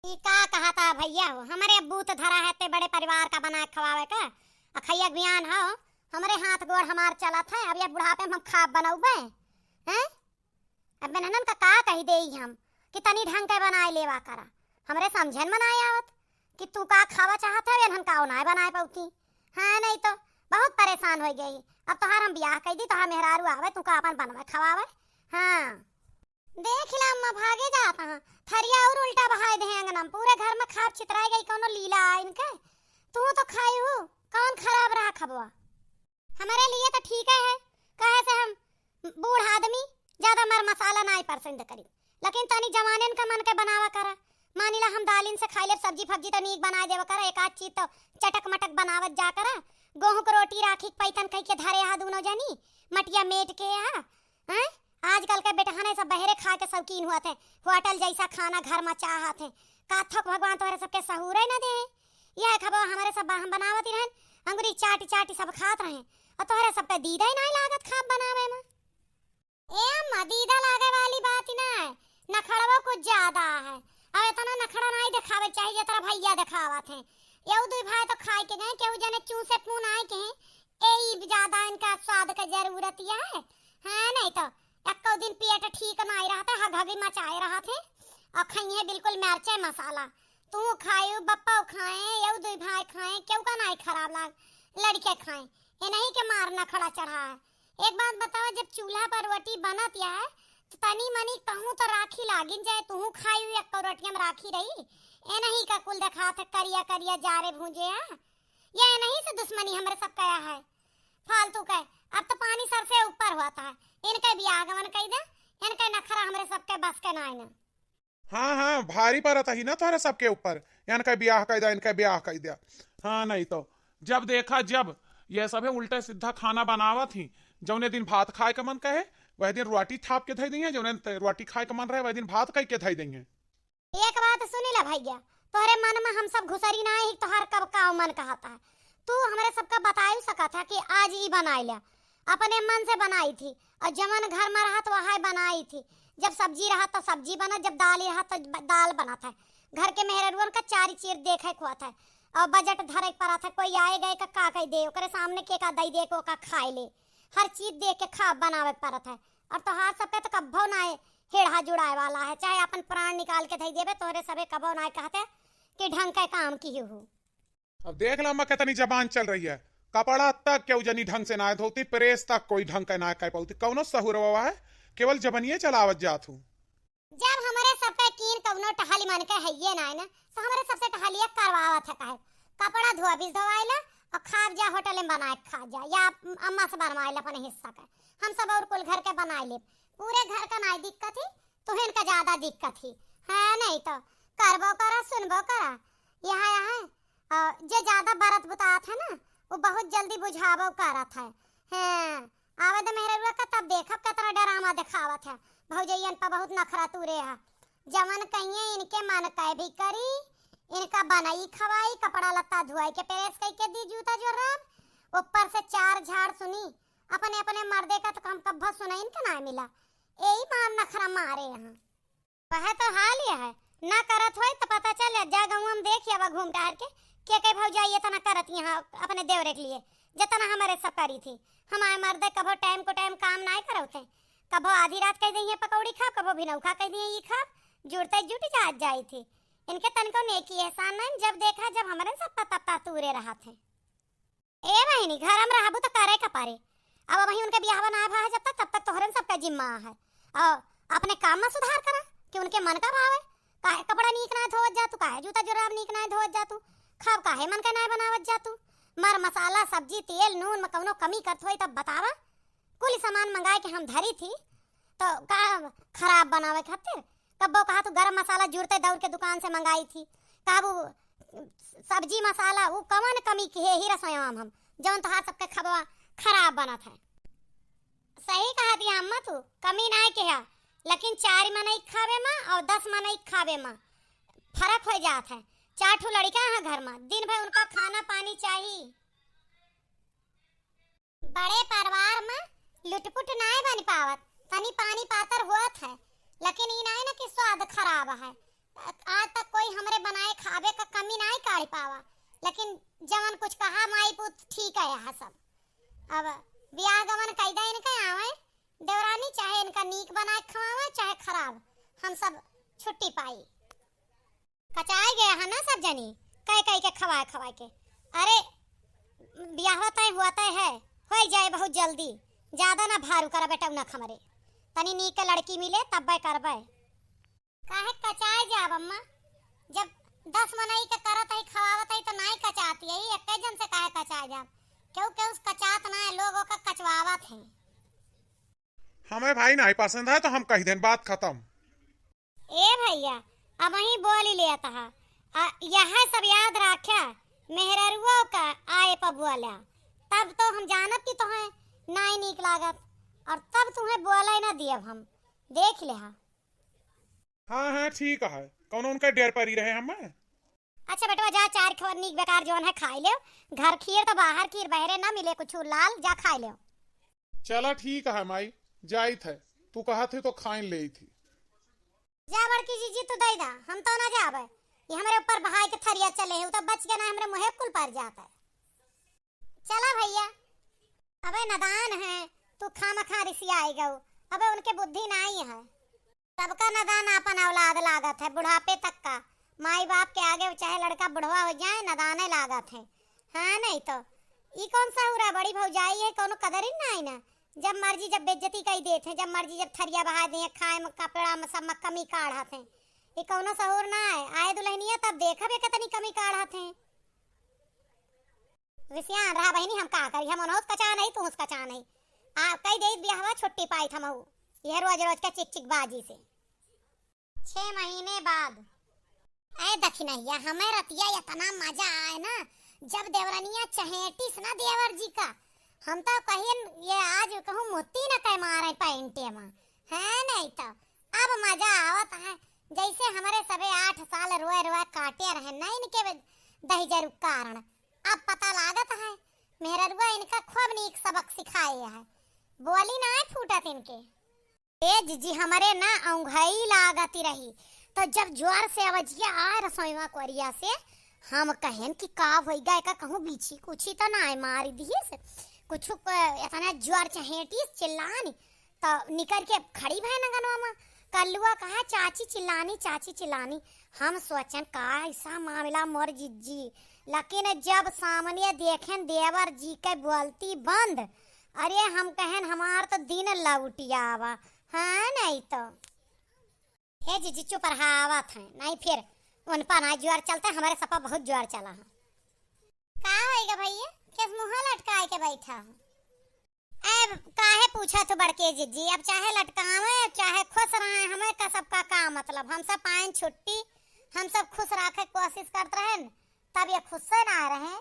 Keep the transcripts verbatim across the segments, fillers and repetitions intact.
ई का कहता भइया हो, हमरे बूत धरा है ते बड़े परिवार का बनाए खवावे का। अखइया बियान हो, हमरे हाथ गोड़ हमार चलत है, अब ये बुढ़ापे में हम खाब बनउबे, हैं? अब मेहनन का का कही देई हम कि तनी ढंग के बनाए लेवा करा। हमरे समझन में नाय आवत कि तू का खावा चाहत है, एनहन का नाय बनाए पउती। हाँ, नहीं तो बहुत परेशान होइ गई। अब तोहार हम बियाह कइ दी, तोहार मेहरारू आवे, तू का आपन बनवे खवावे। हाँ, देख ला अम्मा, भागे जात हाँ, थरिया और उल्टा बहाए दे अंगना में, पूरे घर में खाब छितराए गई, कौनो लीला आ इनके। तू तो खाई हूँ, कौन खराब रहा खबवा? हमरे लिए तो ठीक है, कहे से हम बूढ़ आदमी ज्यादा मर मसाला नाई पसंद करी, लेकिन तनी जवानन का मन के बनावा करा। मानिला हम दालिन से खाई लेब, सब्जी फब्जी तो नीक बनाए देवा करा, एक आध चीज तो चटक मटक बनावत जा करा। गोहूं के रोटी राखी के पैतन कहि के धरे हा दूनो जनी, मटिया मेट के हा। हैं? आजकल के बेटहने सब बहरे खाए के शौकीन हुआ थे, होटल जैसा खाना घर में चाहत है। काथक भगवान तोहरे सबके सहूरे न दे। यह खबो हमरे सब हम बनावत ही रहन, अंगुरी चाटी चाटी सब खात रहे, और तोहरे सबके दीदे नाई लागत खाब बनावे में। ए अम्मा, दीदा लागे वाली बात ही ना है, नखड़वो कुछ ज्यादा है। अब इतना नखड़ा नाई दिखावे चाहिए, जितना भइया दिखावत हैं। यहू दुई भाई तो खाए के गए, केहू जने चूं से पून आए के हैं, ए ई ज्यादा इनका स्वाद के जरूरत यह है। हाँ, नहीं तो एक्को दिन पेट ठीक नाई रहते, हगहगी मचाए रहत है, और खइहे बिल्कुल मिर्चे मसाला। तू खाए, बप्पा खाए, यहू दुई भाई खाए, केहू का नाई खराब लाग, लड़के खाए, ये नहीं के मार नखड़ा चढ़ा है। एक बात बतावा, जब चूल्हा पर रोटी बनत या है, तो तनी मनी कहूँ तो राखी लागिन जाए, तुहू खाई हुई एक्को रोटिया में राखी रही। ए नहीं का कुल देखात है, करिया करिया जारे भूंजे है। ये नहीं से दुश्मनी हमरे सब कया है, फालतू के। अब तो पानी सर से ऊपर हुआ था। इनके बियाह गवन कई दे, इनके नखरा हमरे सबके बस के नाई ना। हाँ, हाँ, भारी परत ही ना तोहरे सबके ऊपर। इनका ब्याह कइ द्या, इनका ब्याह कइ द्या। हाँ, नहीं तो जब देखा, जब ये सभे उल्टे सीधा खाना बनावत ही, जौने दिन भात खाए का मन कहे, वह दिन रोटी थाप के धइ दिहे, जौने दिन रोटी खाए का मन रहे, वह दिन भात कइ के धइ दिहे। एक बात सुनी ला भइया, तोहरे मन में हम सब घुसरी ना ही, तोहर कब का मन कहता है। तू हमरे सबका बताई सकत है कि आज ई बनाई ला, अपने मन से बनाई थी, और जवन घर में रहत वही बनाई थी। जब सब्जी रहत तो सब्जी बनत, जब दाल रहत तो ब-, दाल बनत है। घर के मेहररुअन का चारी चीर देखे के होत है, और बजट धरे के परत है, कोई आए गए का का कह दे, ओकरे सामने के का दई दे, को का खाए ले, हर चीज देख के खा बनावे के परत है। और तोहार सबके तो कब्बो ना हेड़हा जुड़ाए वाला है, चाहे अपन प्राण निकाल के धई देबे, तोहरे सबे कब्बो ना कहते कि ढंग के काम किहे हो। अब देख ला अम्मा, कितनी जबान चल रही है। कपड़ा तक केहू जनी ढंग से ना धोती, प्रेस तक कोई ढंग के ना कर पाती, कौनो सहूरवा है, केवल जबनिये चलावत जात हूँ। जब हमरे सबके कीन कौनो टहली मन के हइये ना है ना, तो हमरे सबसे टहलिया करवावत है काहे? कपड़ा धोआ बीस धोवाइला और खाब जा, होटल में बनाए के खा जा, या अम्मा से बनवाइला अपने हिस्सा के। हम सब और कुल घर के बनाए लेब, पूरे घर का नाई दिक्कत ही, तुहेन का ज्यादा दिक्कत ही है। नहीं तो करबो करा, सुनबो करा, यहाँ यहाँ अ, जे ज्यादा बरत बुतात है ना, वो बहुत जल्दी बुझावो करत है। हैं, आवे दे मेहररुआ का, तब देखब कितना डरामा दिखावत है। भौजैयन पर बहुत नखरा तूरे है। जवन कहिए इनके मन कै भी करी, इनका बनई खवाई, कपड़ा लत्ता धुआई के प्रेस कई के दी, जूता जुर्राब, ऊपर से चार झाड़ सुनी। अपने अपने मर्दे का तो हम कब्बो सुनइन के ना मिला। यही मार नखरा मारे यहाँ। वह तो हाल यह है, ना करत होई तो पता चल जा, जा गउँवा में देख आवा घूम टहर के, के के भौजाई इतना करत यहाँ अपने देवरे के लिए, जितना हमरे सब करी थी। हमारे मर्दे कभो टाइम को टाइम काम नाय करत थे, कभो आधी रात कह दिए पकौड़ी खाब, कभो भिनौखा कह दिए ई खाब, जुड़ते जुट जात जाई थी। इनके तनिको नेकी एहसान नहीं, जब देखा जब हमरे सब पता तूरे रहत हैं। ए बहिनी, घर में रहबू तो करे का परे। अब वही उनके बियाहवा ना भा है जब तक, तब तक तोहरन सबका जिम्मा है। और अपने काम में सुधार करा कि उनके मन का भावे। काहे कपड़ा नीक ना धोवत जा तू, काहे जूता जुराब नीक ना धोवत जा तू, खाब काहे मन का ना बनावत जा तू। मर मसाला, सब्जी, तेल, नून में कौनो कमी करत होई तब बतावा। कुल सामान मंगाए के हम धरी थी, तो का खराब बनावे खातिर? कब्बो कहा तू गरम मसाला जुड़ते दौड़ के दुकान से मंगाई थी, कहबू सब्जी मसाला, ऊ कवन कमी किहे ही रसोईवा में हम, जौन तोहार सबके खबवा खराब बनत है। सही कहा दिया अम्मा तू, कमी नाय किहा, लेकिन चार मनई खावे मा और दस मनई खावे मा फर्क हो जात है। चार ठो लड़का है घर मा, दिन भर उनका खाना पानी चाही। बड़े परिवार में लुटपुट नाय बन पावत, तनी पानी पातर होत है, लेकिन ई नाय न कि स्वाद खराब है। आज तक कोई हमरे बनाए खाबे का कमी नाहीं काढ़ पावा, लेकिन जवन कुछ कहा माई पूत ठीक है यहाँ सब। अब बियाह गवन कई दा इनके आवे, देवरानी चाहे इनका नीक बनाए खवावा चाहे खराब, हम सब छुट्टी पाई। कचाए गया है ना सब जनी, कह कह के खवाए खवाए के। अरे बियाह तय हुआ तय है, हो जाए बहुत जल्दी, ज्यादा ना भारू करा बेटा उनक हमरे, तनी नीक लड़की मिले तब्बे करबे। काहे कचाए जाब अम्मा? जब दस मनई के करत हई, खवावत हई, तो नाई कचाती है, एक्के जन से काहे कचाए जाब? केहू, केहू से कचात ना है, लोग ओकर कचवावत हैं। हमें भाई नाई पसंद है, तो हम कह देन, बात खत्म। ए भैया, अब वहीं बोली लेत हा। आ, यह सब याद राख्या, मेहररुओ का आए पर बोला, तब तो हम जानब कि तोहें नाई नीक लागत, और तब तुम्हें बोले ना दियब हम, देख ले हा। हाँ, हाँ, ठीक है। कौनो उनका डेर परी रहे हमें? अच्छा बेटवा, जा चार खबर नीक बेकार जौन है खाई लेव। घर खीर तो बाहर खीर बहरे ना मिले कुछ लाल, जा खाई लेव। चला ठीक है माई, जाइत है। तू कहत है तो खाइन लेइत ही। जा बड़की जीजी तू दे दा, हम तो ना जाबे। ये हमरे ऊपर बहाय के थरिया चले है, उ तो बच गया ना, हमरे मुँहे कुल पर जाता है। चला भैया, अबे नदान है, तू खामखा रिसियाई गऊ। अबे उनके बुद्धि नाई है। सबका नदान आपन औलाद लागत है, बुढ़ापे तक का। माई बाप के आगे चाहे लड़का बुढ़वा हो जाए, नदाने लागत है। हाँ, नहीं तो ई कौन सहूरा, बड़ी भौजाई है, कौनो कदरिन नाई ना। जब मर्जी जब बेइज्जती कई देत है, जब मर्जी जब थरिया बहा दे, खाए में कपड़ा में सब में कमी काढ़त है। ई कौनो सहूर ना है। आए दुल्हनिया तब देखब ये कितनी कमी काढ़त है। विषयान रहा बहिनी, हम का करी, हम उनहुस कचा नहीं, तुहुस कचा नहीं। आ, कई देई बियाहवा छुट्टी पाई थमऊ, यह रोज रोज का चिक चिक बाजी से। छह महीने बाद। अरे दखिनैया, हमें रतिया इतना मजा आए ना, जब देवरनिया चहेटिस ना देवर जी का, हम तो कहिन ये आज कहूँ मुत्ती न कह मारे पैंटे में, है नहीं तो। अब मजा आवत है, जैसे हमरे सबे आठ साल रोए रोए काटे रहे ना इनके दहिजरू कारण। अब पता लागत है, मेहररुआ इनका खूब नीक सबक सिखाए है, बोली ना फूटत इनके। ए जीजी, हमरे ना औंघई लागत रही, तो जब जोर से आवाजिया आए रसोईवा कोरिया से, हम कहेन कि का होइगा, एका कहूँ बिछी कुछी तो ना आए, मारी दिहिस कुछ, इतना जोर चहेटिस चिल्लानी, तो निकर के खड़ी भय नगनवा में। कल्लुआ कहा, "चाची चिल्लानी, चाची चिल्लानी।" हम सोचन, "का ऐसा मामला मोर जिज्जी?" लेकिन जब सामने देखेन देवर जी के बोलती बंद, अरे हम कहेन, "हमार तो दिन लौट आवा।" हाँ, नहीं तो। हे जिज्जी, चुप रहा, आवत हैं, नहीं फिर उन पर ना जोर चलता, हमारे सपा बहुत जोर चला है। का होइगा भैया, किस मुँह लटकाए के बैठा है? अब काहे पूछा तू बड़के जिज्जी, अब चाहे लटकावे, चाहे खुश रहे, हमें का सबका का मतलब, हम सब पाएन छुट्टी, हम सब खुश रखे कोशिश करत रहेन, तब ये खुश से ना रहे,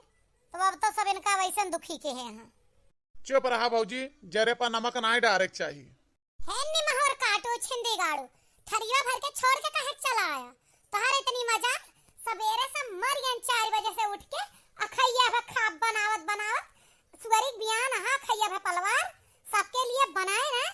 तो अब तो सब इनका वैसे दुखी के हैं। चुप रहा भौजी, जरे पर नमक ना डारे के चाही। हे निमहर काटू छिंदी गाड़ू, थरिया भर के छोड़ के काहे चला आया? तोहर इतनी मजा, सबेरे से मर गयन चार बजे से उठ के, अखैया भर खाब बनावत बनावत, सुअरी के बियान अहा खैया भे पलवार, सबके लिए बनाए ना।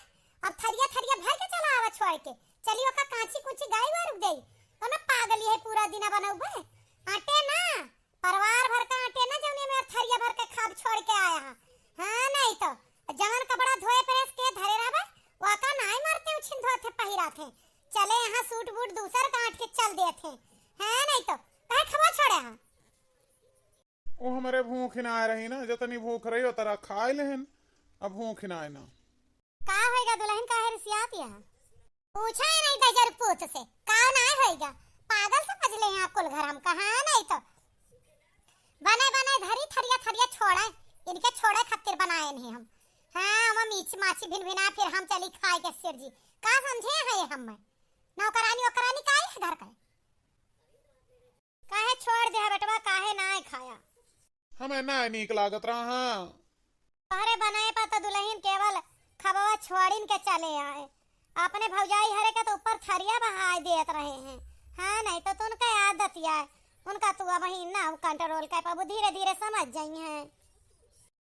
अब थरिया थरिया भर के चला आवा छोड़ के। चली ओका कांची कुंची गाय वारुक देई। कौनो पागल ये पूरा दिना बनौबे। आटे ना, परवार भर का आटे ना जौने में थरिया भर के खाब छोड़ के आया है। हाँ नहीं तो, जवन कपड़ा धोए प्रेस के धरे रहबे, ओका नाई मरते उछिन धोते पहिराते। चले यहाँ सूट बूट दूसर काट के चल देते। हाँ नहीं तो, काहे खबा छोड़े हैं? वो हमरे भूख ही ना आ रही ना, जतनी भूख रही उतरा खाए लेहन, अब भूख ही ना आए ना। का होएगा दुल्हन, काहे रिसियात यहाँ? पूछा है नहीं दहिजर पूत से, का ना होएगा? पागल समझ ले हैं आप कुल घर हम, कहाँ नहीं तो। बने बने धरी थरिया थरिया छोड़े, इनके छोड़े खातिर बनाए नहीं हम। हाँ, हम मीच माछी भिन भिना फिर हम चली खाए के सिर जी। का समझे हैं ये हम में? नौकरानी ओकरानी का है घर का? काहे छोड़ दे बेटवा, काहे ना खाया? हमें ना नीक लागत रहा। तोहरे बनाए पा तो दुल्हन केवल खबवा छोड़िन के चले आए। अपने भौजाई हरे के तो ऊपर थरिया बहाए देत रहे हैं। हाँ, नहीं तो तू उनका आदत या है। उनका तू अब ही ना कंट्रोल कर पाबू, धीरे धीरे समझ जाई हैं।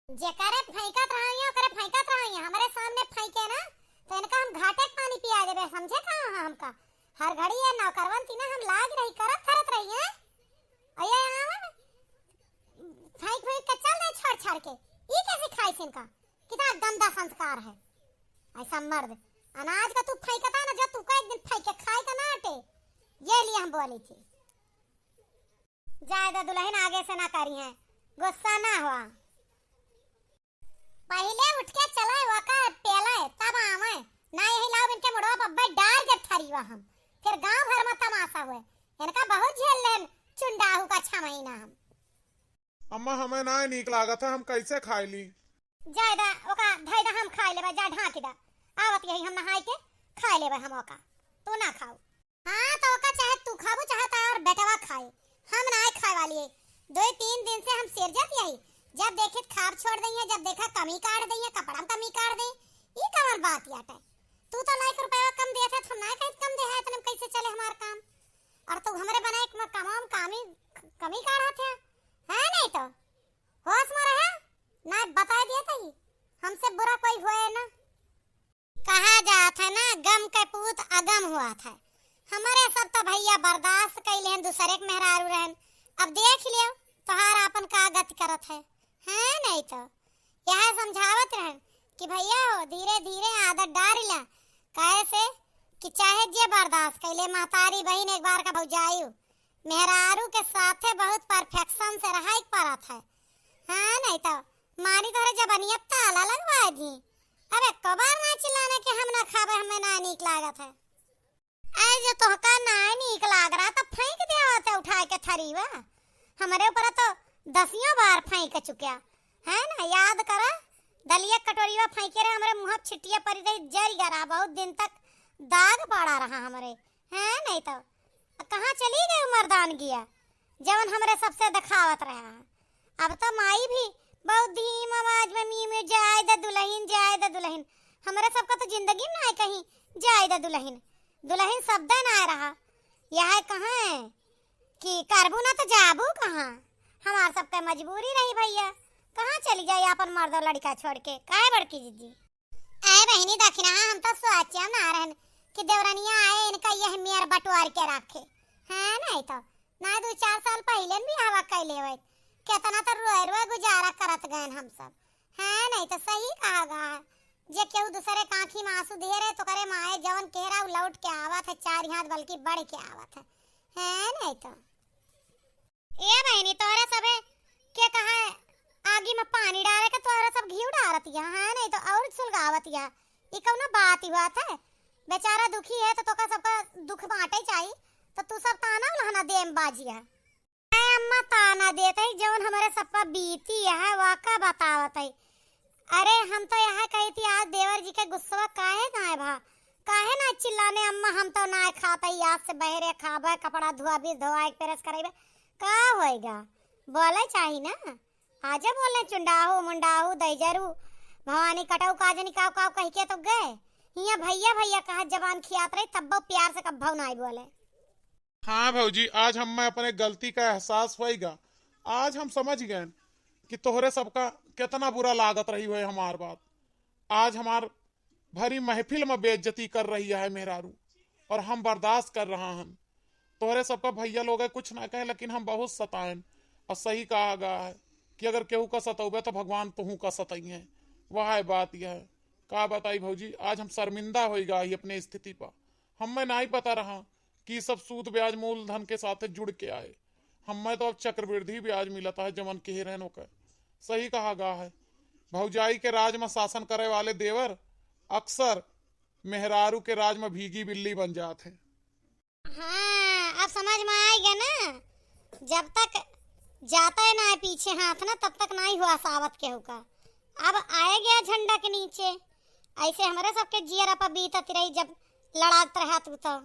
जेकरे फेंकत रही, ओकरे फेंकत रही, हमरे सामने फेंके ना, तो इनका हम घाटे के पानी पिया देबे, समझे कहाँ है हमका? हर घड़ी ये नौकरवन तीना हम लाग रही, करत धरत रही। ये, और ये यहाँ फेंक फेंक के चल दे छोड़ छाड़ के। ई कैसे खाई से इनका? कितना गंदा संस्कार है। ऐसा मर्द अनाज का तू फेंकता ना, जो तू को एक दिन फेंक के खाए का ना अटे, ये लिए हम बोली थी। जाए दे दुलहिन, आगे से ना करिहैं, गुस्सा ना हुआ। पहिले उठ के चले वका पेले, तब आवे। ना यही लाओ इनके मुड़वा पर अब्बे डार के थरीवा हम। फिर गांव भर में तमाशा हुए। इनका बहुत झेल लेन चुंडाहू का छह महीना हम। अम्मा, हमें ना नीक लागत है, हम कैसे खाई ली? जाए दा, ओका धई दा, हम खाई लेबे, जा ढांकी दा। आवत यही हम नहाई के खाई लेबे हम ओका। तू ना खाऊ। हाँ, तो ओका चाहे तू खाबू, चाहे तार बेटवा खाए, हम ना खाए वाली है। दो तीन दिन से हम सिरजत यही, जब देखित खाब छोड़ दई है, जब देखा कमी काढ़ दई है, कपड़ा में कमी काढ़ दई। ई कवन बात याटे? तू तो लाख रुपया कम देत है, तो हम ना कहित कम दे है, इतने में कैसे चले हमार काम? और तू हमरे बनाए के कमाम कामी, कमी काढ़त है, है नहीं तो होश में रहे, ना बता दिया था ही, हमसे बुरा कोई होए ना। कहा जात है ना, गम के पूत अगम हुआ था। हमरे सब तो भैया बर्दाश्त कैले हैं, दूसरे के मेहरारू रहन। अब देख लियो, तोहार आपन का गति करत है, हैं नहीं तो। यह समझावत रहन कि भैया हो, धीरे धीरे आदत डारी ला, काहे से कि चाहे जे बर्दाश्त कैले, महतारी बहिन एक बार का भौजाई हो, मेहरारू के साथे बहुत perfection से रहा एक परत है, हाँ नहीं तो मारी तोहरे जबनिया ताला लगवा दी। अब एको बार ना चिल्लाने के हम ना खाबे, हमें ना नीक लागत है। ऐ जो तोहका ना नीक लाग रहा तो फेंक दिया होते उठा के थरीवा। हमरे ऊपर तो दसियों बार फेंक चुक्या है ना, याद करा। दलिया कटोरीवा फेंके रहे, हमरे मुँह छिटिया परी रही, जरी गरा, बहुत दिन तक दाग पड़ा रहा हमरे, है नहीं तो। कहाँ चली गई मर्दानगिया, जवन हमरे सबसे देखावत रहा। अब तो माई भी बहुत धीम आवाज में मी मी, "जाए दे दुलहिन, जाए दे दुलहिन।" हमरे सबका तो जिंदगी में ना कहीं जाए दे दुलहिन, दुलहिन शब्द ना रहा। यह कहाँ है कि करबू ना तो जाबू कहाँ? हमार सबका मजबूरी रही भैया, कहाँ चली जाए अपन मर्द लड़का छोड़ के, काहे बड़की जीजी? अरे बहिनी दखिना, हम तो सोचे ना रहन कि देवरनिया आए, इनका यह मेर बटोर के रखे, है नहीं तो। ना दो चार साल पहिले भी हवा कैले हुए, कितना तो रोए रोए गुजारा करत गए हम सब, है नहीं तो। सही कहा गा है, जे केहू दूसरे के आँखी में आंसू दिए रहे तो करे माए जवन केहरा उ लौट के आवत है, चार हाथ बल्कि बढ़ के आवत है, है नहीं तो। ए बहिनी, तोहरे सभे के कहा आगी में पानी डारे के, तोहरे सब घी डारत या, है नहीं तो और सुलगावत या। ई कौनो बात ही बात है? बेचारा दुखी है तो तोका सबका दुख बांटे चाही, तो तू सब ताना उल्हाना देम बाजिया। ए अम्मा, ताना देत है जौन हमरे सब पर बीती है, वा का बतावत है। अरे हम तो यह कही थी आज देवर जी के गुस्सा काहे गाए भा, काहे ना चिल्लाने अम्मा, हम तो ना खाते, आज से बहरे खाबे, कपड़ा धोआ भी धोआ के प्रेस करेबे, का होएगा? बोले चाही ना, आजा बोले चुंडाहू मुंडाहू दैजरू भवानी कटऊ काजनी काव काव कह के तो गए, हिया भैया भैया कहा जबान खियात रही, तब्बो प्यार से कब्भौ ना बोले। हाँ भौजी, आज हमें अपने गलती का एहसास होइगा। आज हम समझ गए कि तोहरे सबका कितना बुरा लागत रही होए हमार बात। आज हमार भरी महफिल में बेइज्जती कर रही है मेहरारू, और हम बर्दाश्त कर रहा हन। तोहरे सबका भैया लोग कुछ ना कहे, लेकिन हम बहुत सताएन। और सही कहा गया है कि अगर केहू का सतौबे तो भगवान तुहू का सतइहें। वह है बात यह है। का बताई भौजी, आज हम शर्मिंदा होइगा ही अपने स्थिति पर। हमें नाई पता रहा कि सब सूद ब्याज मूलधन के साथे जुड़ के आए। हमें तो अब चक्रवृद्धि ब्याज मिलत है, जवन कहे रहन ओकर। सही कहा गा है, भौजाई के राज में शासन करे वाले देवर अक्सर मेहरारू के राज में भीगी बिल्ली बन जात है। हाँ, अब समझ में आइगा ना, जब तक जाता है ना पीछे हाथ ना, तब तक ना ही हुआ सावत केहू का। अब आए गया झंडा के नीचे, ऐसे हमरे सबके जियरा पर बीतत रही जब लड़ात रहा तू तो।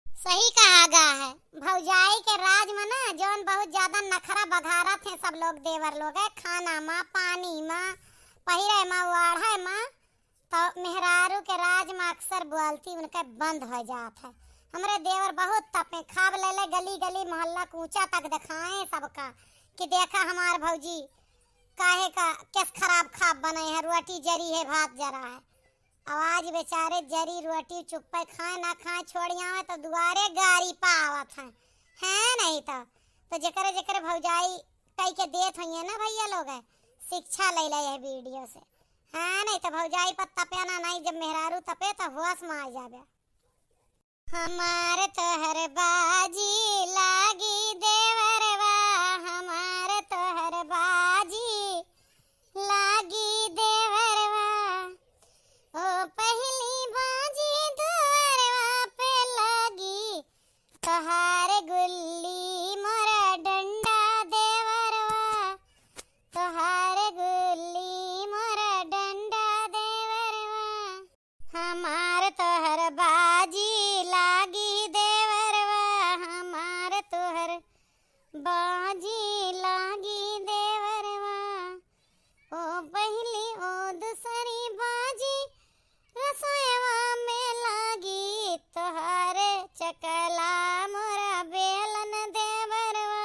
सही कहा गा है, भौजाई के राज में ना जौन बहुत ज्यादा नखरा बघारत हैं सब लोग, देवर लोग है, खाना में, पानी में, पहिरे में, ओढ़े में, तो मेहरारू के राज में अक्सर बोलती उनके बंद हो जात है। हमरे देवर बहुत तपे, खाब ले ले गली गली मोहल्ला कूचा तक दिखाए सबका कि देखा हमार भौजी काहे का केस खराब खाब बने है, रोटी जरी है, भात जरा है। अब आज बेचारे जरी रोटी चुप्पे खाए ना खाए, छोड़ आवे तो दुआरे गारी पावत हैं। हाँ, नहीं तो, तो जेकरे जेकरे भौजाई कई के देत होइए ना भैया लोग, शिक्षा ले ले यह वीडियो से। हाँ, नहीं तो भौजाई पर तपे ना, नहीं जब मेहरारू तपे तो होश में आ जाबे। हमार तोहर बाजी लागी देवरवा, हमार तोहर बाजी लागी देवरवा। ओ पहली बाजी दुअरवा पे लागी, तोहार गुल्ली मोरा डंडा देवरवा, तोहार गुल्ली मोरा डंडा देवरवा। हमार तोहर बाजी लागी देवरवा, हमार तोहर बाजी लागी देवरवा। ओ पहली ओ दूसरी बाजी रसोईवा में लागी, तोहार चकला मोरा बेलन देवरवा।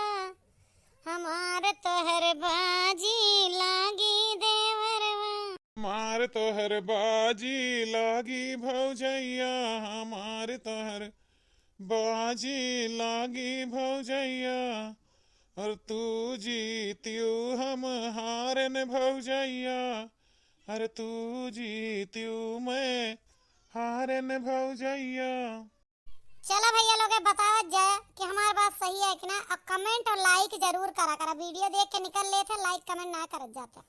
हमार तोहर बाजी लागी देवरवा। हमार तोहर बाजी लागी भौजैया, हमार तोहर बाजी लागी भौजैया। और तू जीतियू हम हारन भौजैया, और तू जीतियू मैं हारन भौजैया। चला भैया लोग, बतावत जाए कि हमार बात सही है कि ना। अब comment और like जरूर करा करा, वीडियो देख के निकल लेत है, like comment ना करत जाते।